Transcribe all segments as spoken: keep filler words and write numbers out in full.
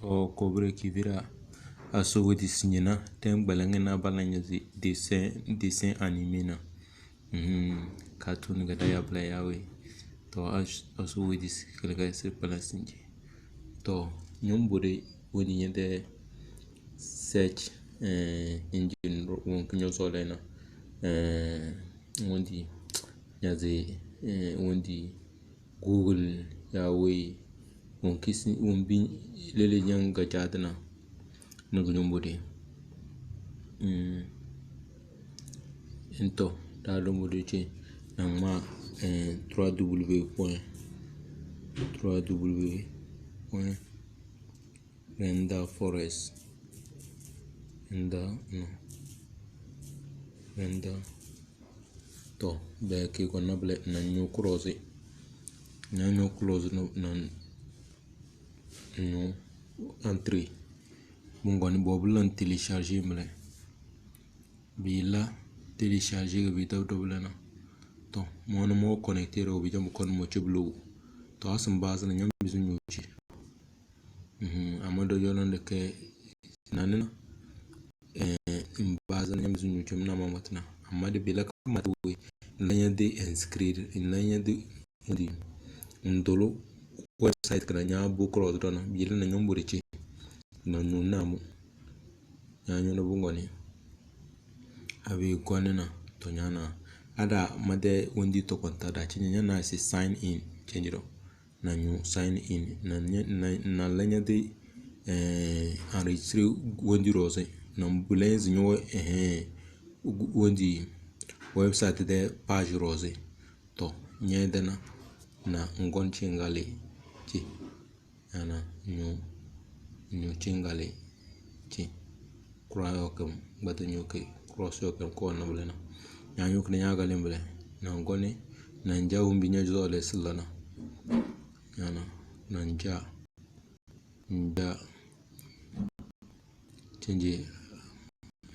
Too, kobere kivira. Aso wedi sinyina ten gbalangina balanya di dessin, dessin animé na. Mhm. Cartoon gada ya bla ya we. Too, as-, aso wedi si kala ka si pala sinji. Too, nyumbure wedi nyede search, eh, engine ro-, won kinyo solena. Eh, wedi nyaze, eh, wedi Google ya we, won kisi, won bi lele nyanga jadina. Nugu nyumbu de. Mm. Into, da lumbu de che, nangma, eh, trois W point, trois W point, render forest. Render, no. Render. To, bɛ ke ko na bla na nyu cross. Na nyu cross no na nyu entry. Bungoni bo bla télécharger mle. Bila télécharger ga bi da do bla na. To, mo no mo connecter o bi jam kon mo che blo. To, asin base na nyam bizu nyu che. Mhm, amma do yolande ke sinanina, eh, in base na nyamizu nyuchum na mamatina. Amma de bila ka mata we, in lanya de inscrire, in lanya de, ndi, ndolo website kana nya bu cross dona, bila na nyumbu de che, na nyu namu. Nya nyu na bungoni. Abi goni na, to nya na. Ada made wendi to konta da, che nya na si sign in, che ndo. Na nyu sign in, na nya, na, na lanya de, eh, enregistrer wendi rose, na bulens nyo, eh, wendi website de page rose. To, nye dana, na ngon chingale, chi, ana, nyu, nyu chingale, chi. Kura yokem, gbata nyu ke, cross yokem ko na bula na. Nya nyu kene nya gale bula. Na ngone, na nja umbi nya zole silana. Yana, na nja. Nja. Chenje,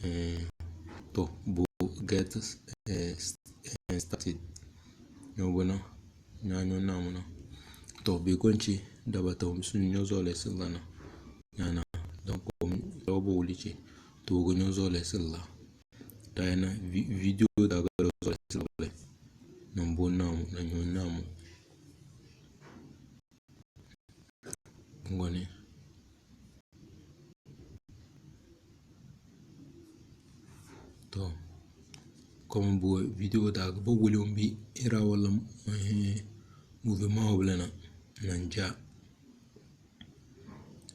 eh, to, bu get, eh, s-, eh, started. Nyo buna, nya nyo na muna. To, bi konchi, dabata umsu nyo zole silana. Yana, donc, um, yobo ulichi, tugu nyo zole sila. Dayana vi-, video daga zole sila. Nambo namu, na nyo namu. Ngone. To. Comme bu video daga bo wuli umbi ira wala, eh, mouvement wala na. Nanja.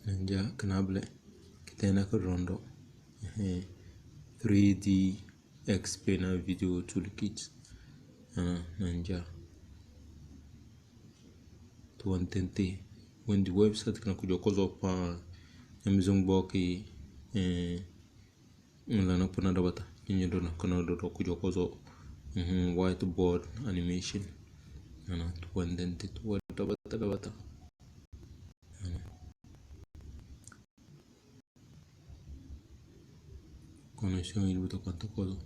Nanja kana bile. Kitena ka rondo. Eh, three D Explainer Video Toolkit. Ah, nanja. Tuwantente. Wendi website kana kujo kozo pa. Nyamizung boki, eh, nlana puna dabata. Nyinyi dona kana dodo kujo kozo. Mhm, whiteboard animation. Ana tuwantente tuwa dabata dabata. Ana. Connexion ilibu to kanta kodo.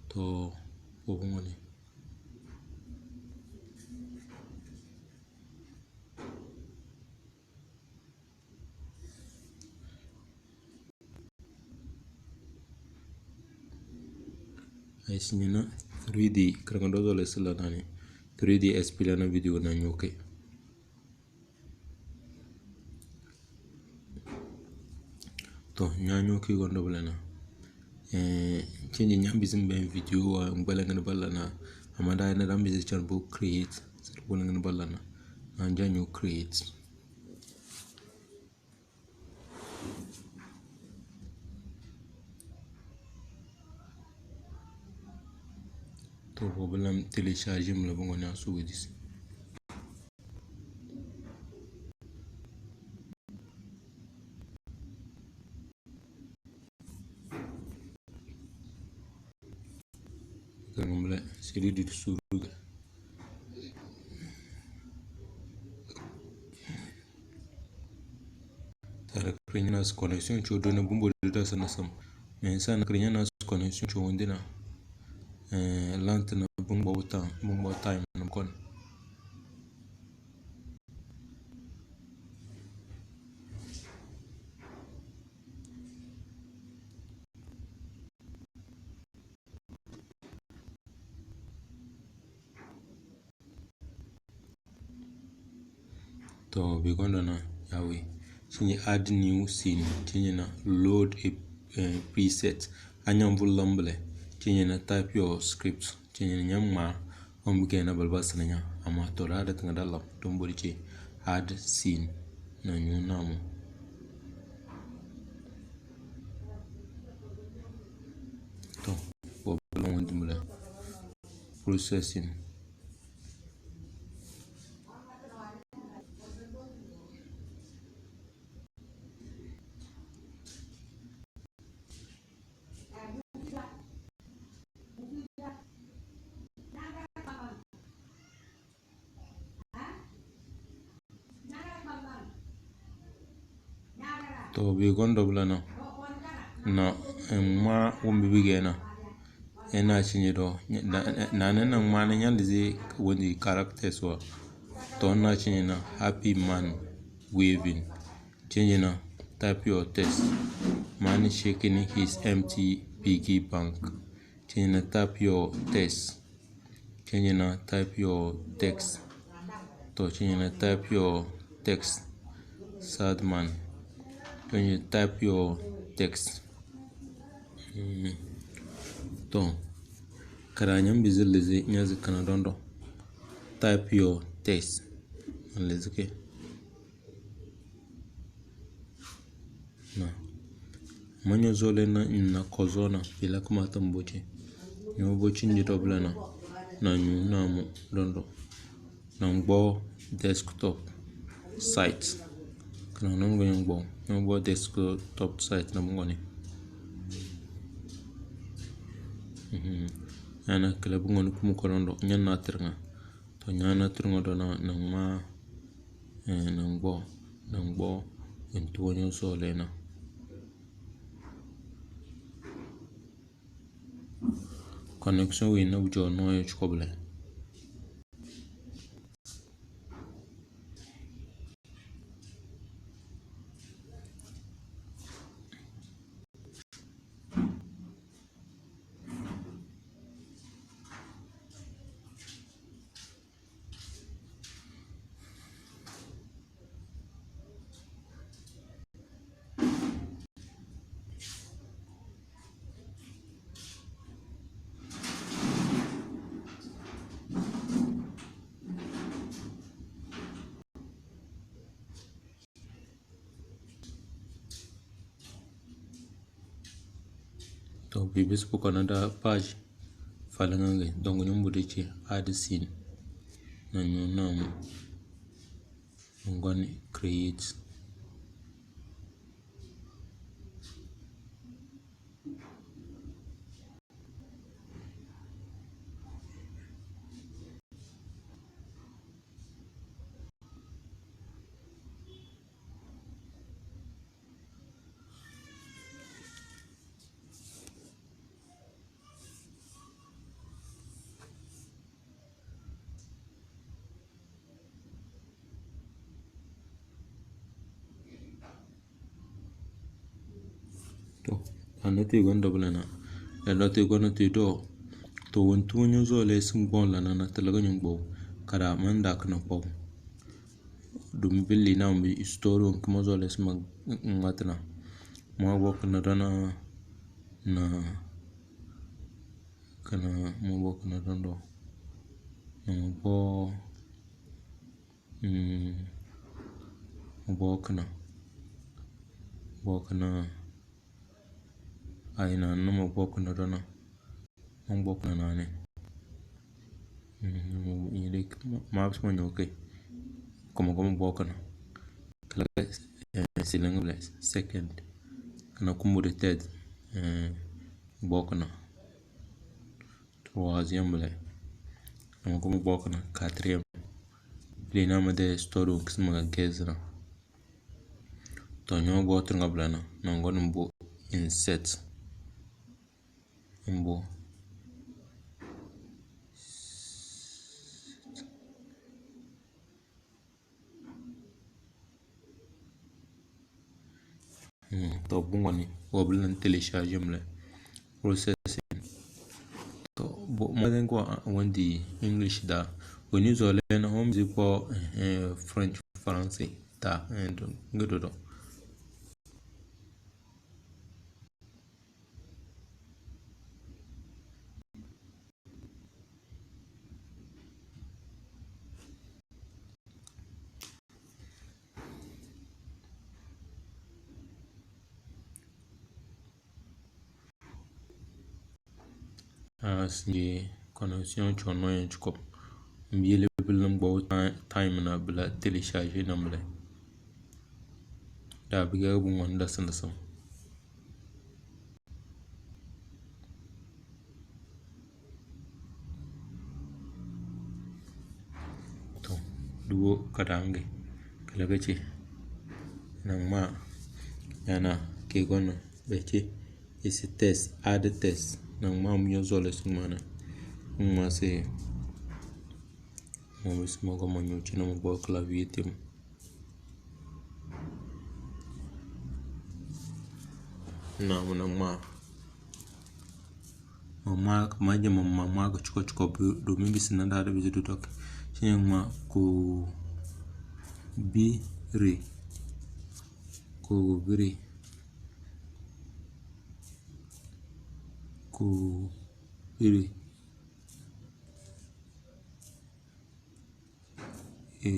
To, popo ngone. Ai sinyana three D, karanga dozo le sila nani. Three D S P lana video na nyoke. To, nyanyo ki gondo bulana. Eh, chenji nyambi zimbe video wa ngbalangana balana. Amada ina dambi zi chan bu create. Sir bulangana balana. Nanja nyo create. To, problem télécharger mula bungo na so with this. Kangumle, sidi di suruga. Tara kriñanas connexion cho dona bumbo dida sana sam. Mensa na kriñanas connexion cho windina. Eh, lant na bumbo time, bumbo time na kon. To, bi gondo na yawe. Change add new scene. Change na load a, eh, preset. Anyam vul lambele. Change na type your script. Change na nyam ma. Om bi gena balba sananya. Ama to da da tanga da lab. Don't body che. Add scene. Na nyu namu. To, bo long won't mula. Processing. To, bi gondo bula na. Na, eh, ma wumbi bi gena. Ena change do. Na, na, na, na ma na nyalize wonji characters wa. To na change na happy man waving. Change na type your text. Man shaking his empty piggy bank. Change na type your text. Change na type your text. To, change na type your text. Sad man. Change na type your text. Mm. To. Kada nyam bizi lizi nyazi kana dondo. Type your text. Lizi ke. Na. Manyo zole na, na kozo na. Bila kuma tamboche. Nyo bochi ndi dobla na. Na nyu na mu dondo. Na ngbo desktop site. Kana na ngbo ngbo. Nyo bo desktop site na ngoni. Mhm. Ana kala ngoni kuma kono ndo. Nyan na tirnga. To nyana tiri ŋɔ dɔna ni ŋmaa, eh, ni ŋgbɔ, ni ŋgbɔ, n tuo nyɛ sɔɔlɛ na. Connection wee na bi jɔɔ nɔɔyɛ chukɔbulɛ. To, bibi sipu kana da page fali ŋa nge, donc nyɛ mbo de che add scene na nyɛ nam ngoni create. To, ana te gɔn dɔbla na. La dɔ te gɔn te dɔ. To, won tu nyo zo le sim gbɔn la na, na te la gɔn gbɔ. Kada man da kana gbɔ. Dum billi na mi story on kuma zo le sim ŋmatina. Ma gbɔ kana dɔna na. Kana mo bo kana dondo. Mo bo, mm, mo bo kana. Bo kana. Ai na, na mo bo kana dona. Mo bo kana na ne. Mm, mo, mo, mo, maps mo nyoke. Komo komo bo kana. Kala, eh, silang bla second. Kana kumbo de third. Eh, bo kana. Troisième bla. Nama kuma bo kana quatrième. Bla nama de story kisma ga gezna. To nyɔ bo tringa bla na. Nango nimbo insert. Nimbo. Hmm, to bungoni wabula n télécharger mle processing. To bo ma den ko wandi English da. Wani zole na home zi ko, eh, French Falansi, ta, eh, do, nge do do. Ah, si connexion cɔ nɔ yɛn cikɔ. Mbi yɛli bi lim gbɔ ti-, time na bi la télécharger na mi lɛ. Daa bi gɛ bi ŋɔni dasim dasim. To, dubo kadaangi, kala kaci, na ŋmaa, yana, kɛ gɔnɔ, bɛ ci, isi test, add test, na ŋmaa mu nyɛ zɔli si ŋmaa na, ŋmaa si, mo bi si mo gɔmɔ nyɛ ci na mo gbɔ clavier tim. Na mu na ŋmaa. Ma ŋmaa, ma je ma ŋmaa, ŋmaa ka cuko cuko bi, domin bi si na da da bi si du dɔk. Shi ŋmaa ko biri. Ko biri. Ko biri. E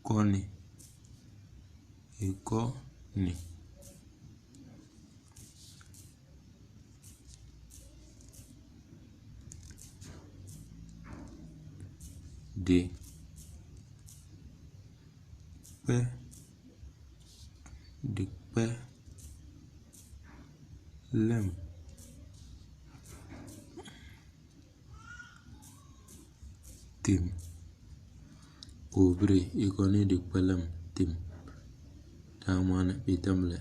gɔni. E gɔni. Di kpɛ. Di kpɛ. Lɛm. Tim. Kobiri, i kɔni di kpɛlɛm tim. Daa ŋmaani bi tam lɛ.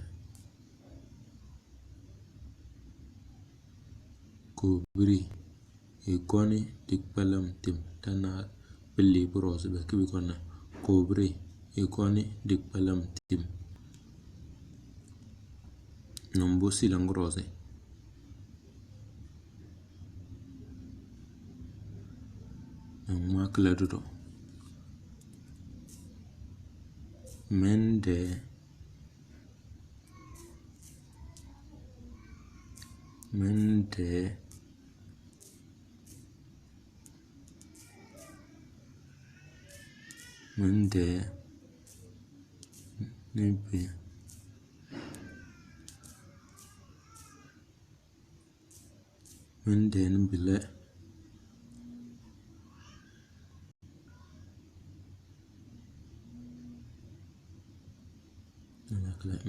Kobiri, i kɔni di kpɛlɛm tim. Daa naa bi lii bi rɔɔsi bɛ ki bi kɔni na. Kobiri, i kɔni di kpɛlɛm tim. Numbu si la ŋrɔɔsi. Ŋmaa kila dodo. Mɛndɛ. Mɛndɛ. Mɛndɛ. Ni bi. Mɛndɛ ni bilɛ.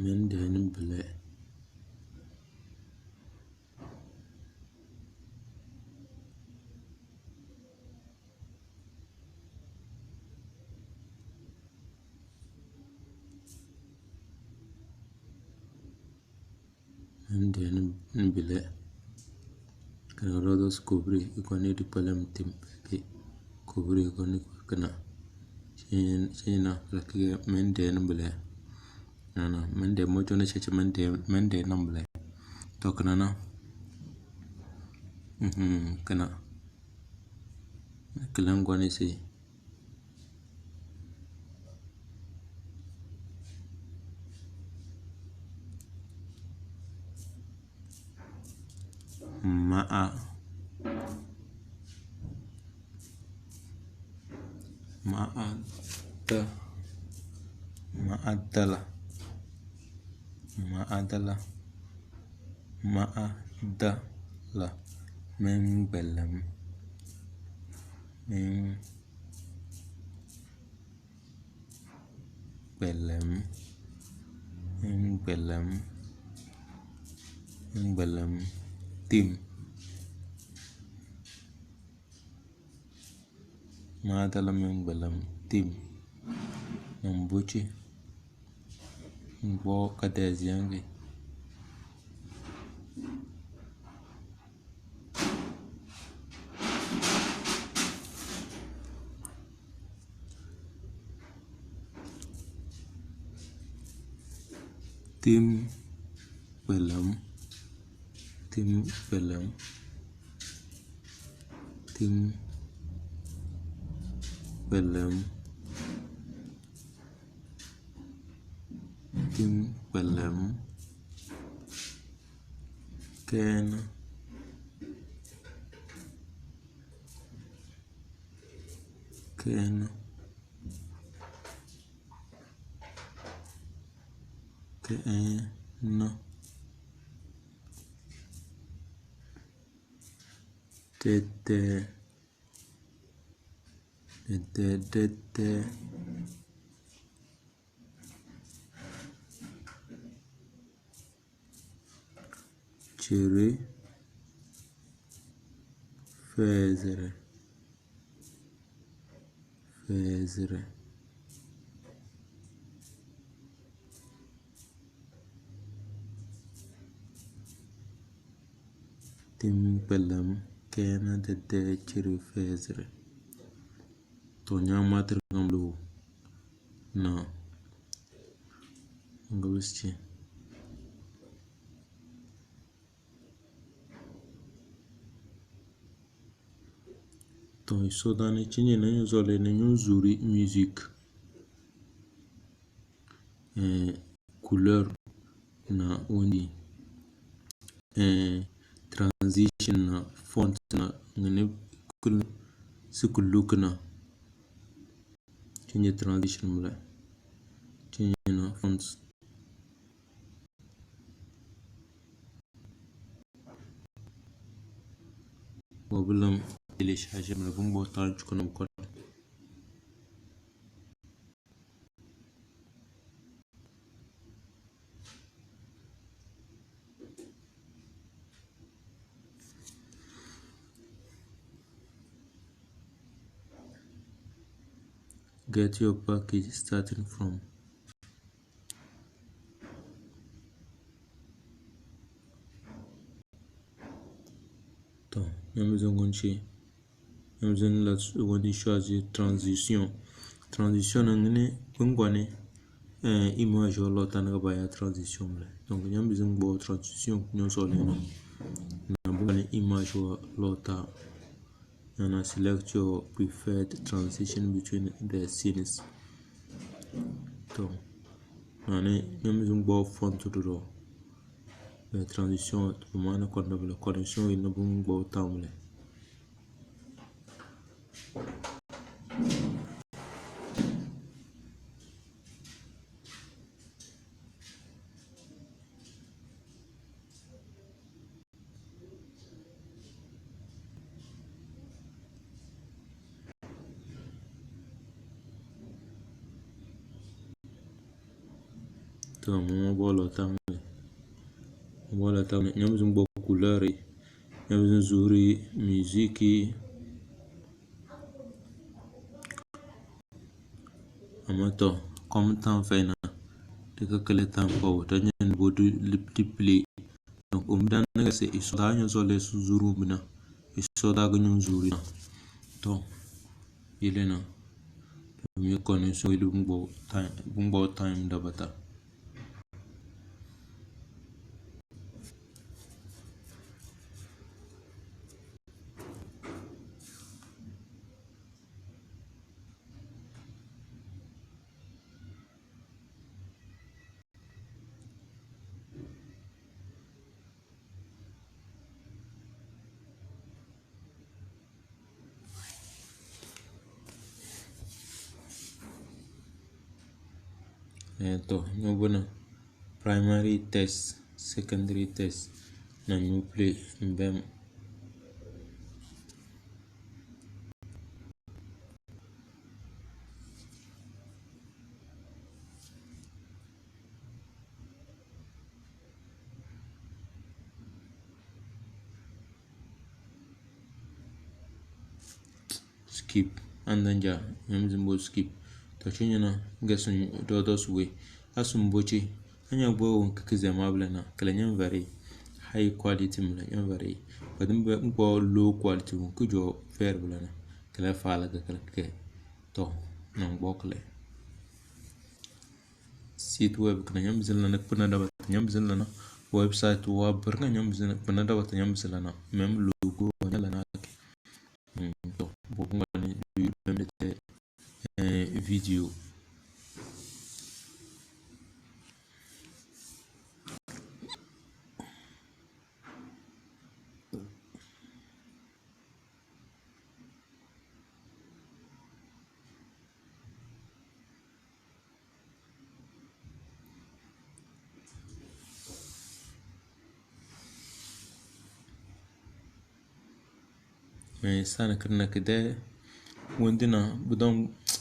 Mɛndɛ ni bilɛ. Mɛndɛ ni, ni bilɛ. Kina rɔɔdɔs kobiri, i kɔni di kpɛlɛm tim. Kobiri, i kɔni kina. Sina, sina, kila kige, mɛndɛ ni bilɛ. Nana, mɛndɛ mɔjɔ ni sɛsɛ mɛndɛ, mɛndɛ ni bilɛ. Tɔ kina na. Mhm, kina. Kila ŋgɔni si. Maha. Maha da. Maha dala. Maha dala. Maha dala. Mɛn gbɛlɛm. Mɛn gbɛlɛm, mɛn gbɛlɛm, mɛn gbɛlɛm tim. Maha dala mɛn gbɛlɛm tim. Numbu ci. Ŋgbɔ ka dɛɛ ziɛŋgi. Tim gbɛlɛm, tim gbɛlɛm, tim gbɛlɛm, Tim kpɛlɛm kɛɛna kɛɛna kɛɛna tɛtɛ tɛtɛ tɛtɛ. Chiri fɛziri fɛziri. Tim kpɛlɛm kɛɛna tɛtɛ chiri fɛziri. To nyama tiri kam lo na nga bisi. To isoda ni chinyi na nyun zɔli ni nyun zuri music. Eh, couleur na wendi. Eh, transition na font na ngini kul si kuluk na. Change transition mula. Change na fonts. Problem télécharger mula bumbo tan chukuna mukon. Get your package starting from. To, nyamizi ngunchi. Nyamizi la wani choisi transition. Transition na ngini bingwani, eh, image wa lota na baya transition le. Donc nyamizi ngbo transition nyo so le no. Na bingwani image wa lota. Yana select your preferred transition between the scenes. To, nani nyamizi ngbo font do. Eh, transition, mana konda bele connexion ina bungbo tamule. To, mo bolo tamule. Mo bolo tamule. Nyamizi ngbo couleur. Nyamizi zuri musique. Ama to, kom tan fena. Dika kele tan po. Ta nyen bodu lip lip play. Donc, o mi dan nege se iso da nyo so le su zuru mina. Iso da ga nyo zuru na. To, ile na. Mi connexion ile bungbo time, bungbo time da bata. Eh, to, nyo bona primary test, secondary test, na nyo play mbem. Skip. Anda nja, nyamizi mbo skip. To, chinyina, ngesun dodo suwe. Asumbo chi, anya gbo wun kiki zema blana, kala nyam vary. High quality mla nyam vary. But mbo low quality wun kujo fair blana. Kala fala ka kala ke. To, nang bo kala. Site web kana nyamizi lana, kpana daba nyamizi lana. Website wa bar kana nyamizi lana, kpana daba nyamizi lana. Même logo nyalana. Mm, to, bo ngani, eh, video. eh, sani kiri na kide, wendina, budon,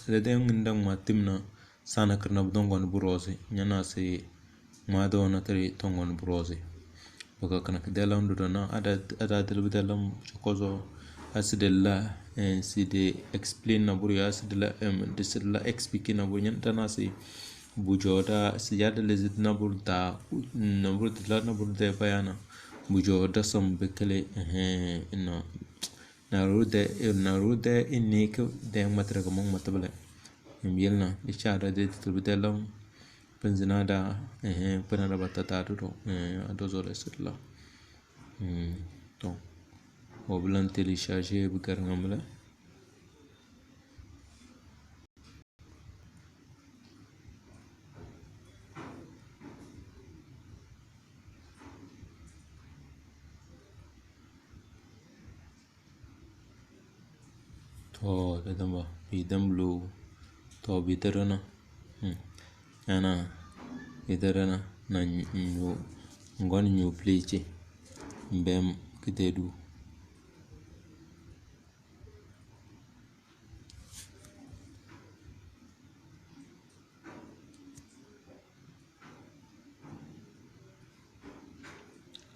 dede ngin da ngma tim na, sani kiri na budon goni burozi, nyana si, ngma do na tiri tongon burozi. Baka kana kide lam dudo na, ada, ada dil bide lam chokozo, aside la, eh, side explain na buri, aside la, em, diside la explain na buri, nyana tana si, Bujo da sijada lezit na burda, na burda la na burda bayana. Bujo da som bekele, eh, no. Na rude, na rude ini ke de matre ko mong matabale. Yel na, icha da de titul de lam. Penzina da, eh, pena da batata do, eh, adozo le sitla. Hmm, to. Oblan télécharger bugar ngamle. To, bidamba, bidamblo, to, bidarana. Hmm. Ana, bidarana, na nyu, ngon nyu plichi. Mbem, kidedu.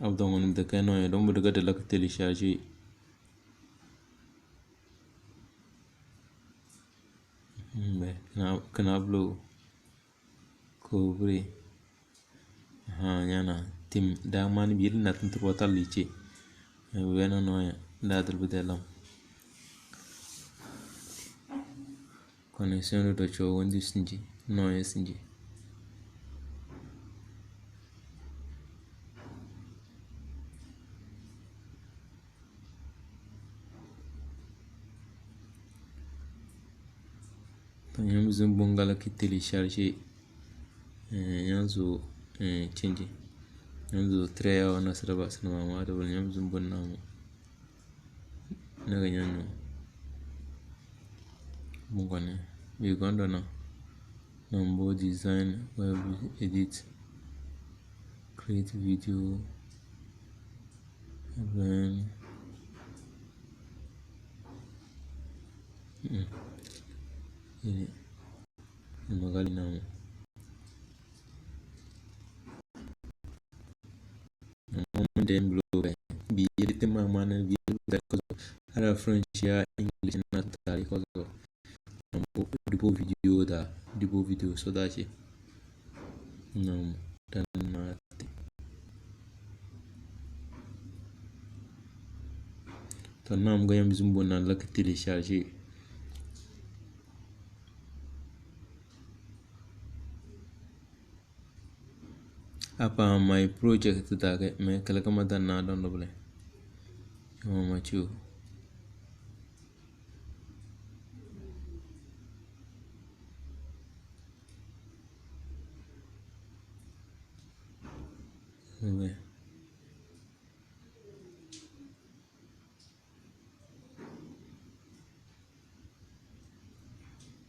Abdon wani deke no ya, don bu deke de la ka télécharger. Hmm, be, kina, kina blo. Kobri. Aha, nyana. Tim, da mani bili na tintir wata lichi. Eh, wena no ya, da dil bide lam. Connexion do cho wandi sinji. No ya sinji. To, nyam zun bungala ki télécharger. Eh, nyam zo, eh, change. Nyam zo three hour na sira ba sinima ma da bal nyam zun bun namu. Na ga nyam nyam. Bungane. We go on na. Number design, web edit, create video, then, mm, ini, ini magali namu. Mun dem blow be. Bi yedi ma mana bi yedi kozo. Ara French ya English na tari kozo. Dibo video da. Dibo video so da ce. Nam dan mati. To nam ga yam zumbo na laka télécharger. Apa my project dage me kala kama dan na don doble. Kama machu. Okay.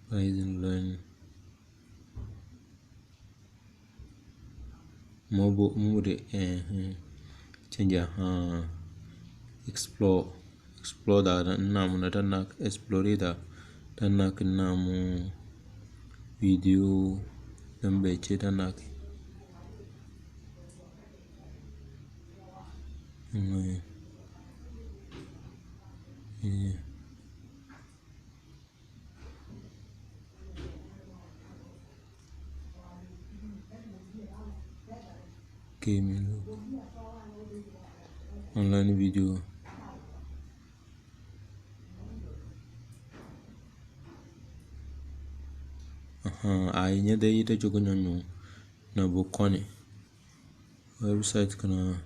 Python learn. Mobile, mobile, eh, eh. Change, ah, explore, explore da, da, namu na, da na explore da, da na, namu video, dan bai ce da na. Mm. Yeah. Gaming. Online video. Aha, ai nyɛ dɛ yi dɛ jogo nyɔnyɔ na bo kɔni. Website kana.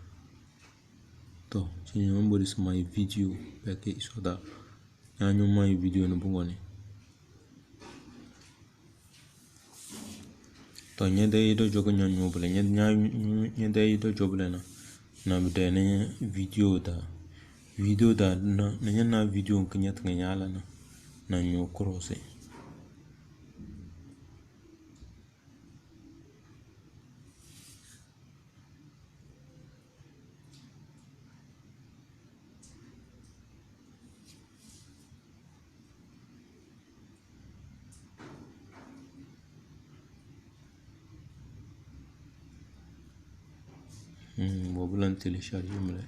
To, si nyɛ mbo this my video. Bɛ ke iso da. Nyanyuma yi video ni bungoni. To nyɛ dɛ yi dɔ jogo nyanyuma bule. Nyɛ, nyɛ, nyɛ dɛ yi dɔ jogo bule na. Na bi dɛ ni video da. Video da na, na nyɛ na video nke nyɛ tinga nyɛ ala na. Na nyɛ cross. Hmm, boobu lan télécharger mi lɛ.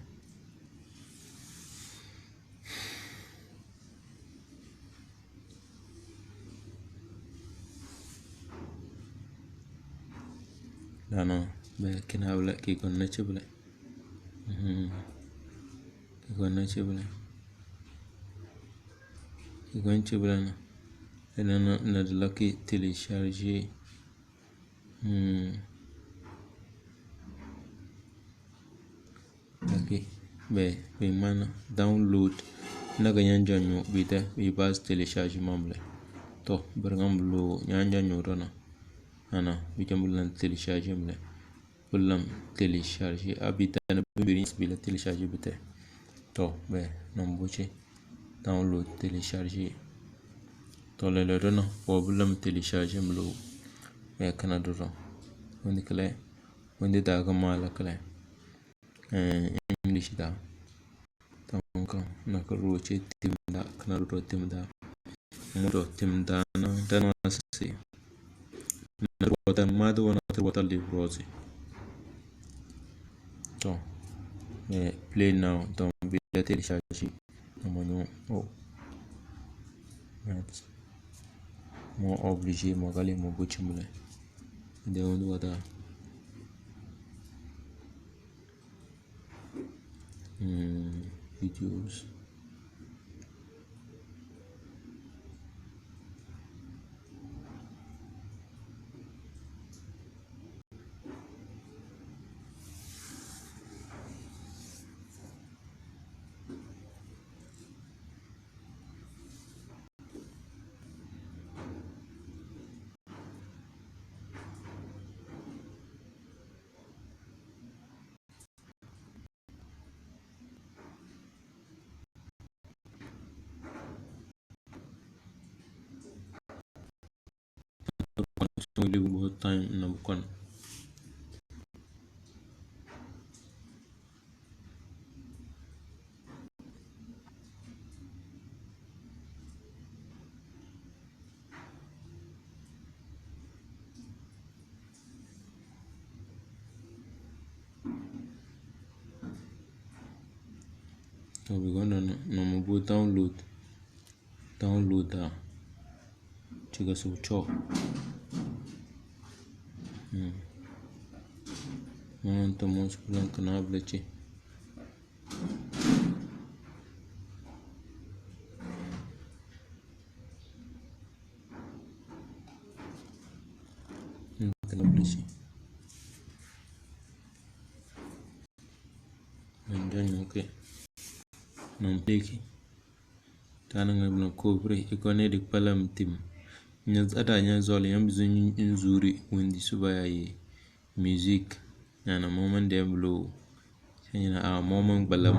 Dano, bɛ kina bilɛ, ki kɔn na ci bilɛ. Hmm. Ki kɔn na ci bilɛ. Ki kɔn ci bilɛ na. Ɛna na, na di la ki télécharger. Hmm. Ok. Bɛ, bɛ mana download. Na ka nyan janyo, bi ta, bi bas téléchargement bilɛ. To, bɛ ngam lo, nyan janyo dona. Ana, bi jam lan télécharger bilɛ. Bi lam télécharger, a bi ta na bi bi la télécharger bi ta. To, bɛ, nam buci. Download, télécharger. To lɛlɛ dona, boobu lam télécharger mi lo. Bɛ kana dona. Windi kɛlɛ, windi daga mala kɛlɛ. Eh, English da. Tanka, na ka roce tim da, kana dona tim da. Mo do tim da na, da na sisi. Na wata, ma da wana ta wata librosi. To, eh, play now, donc, bi la télécharger. Mo nyo, oh. Right. Mo obligé, mo kali, mo buci mo lɛ. Then what other? Hmm, videos. Time na bukon. To bi gɔnda na, na mo bo download. Download a. Tiga so cho. Hmm. Mo nto mo spulan kana blachi. Njoñ, ok. Nang pleki. Tana nga bina kobri, iko ne di kpalam tim. Nya ada nya zoli, yam bizu nzuri, windi suba ya yi. Music, nyana moment dem blow. Nyana a moment balam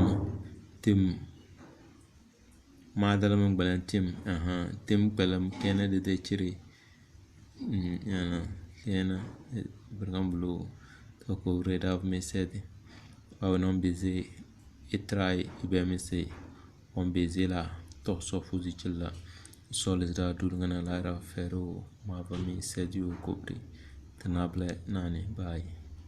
tim. Madala mi gbalam tim, aha, tim gbalam kena dede chiri. Mm, yana, kena, eh, birgam bulu. To ko red of me said. Wa non busy, I try, I be me say. On busy la, to so fuzi chilla. So les da dur ngana la ra fero, ma ba me said you kubri. Tanable nani, bye.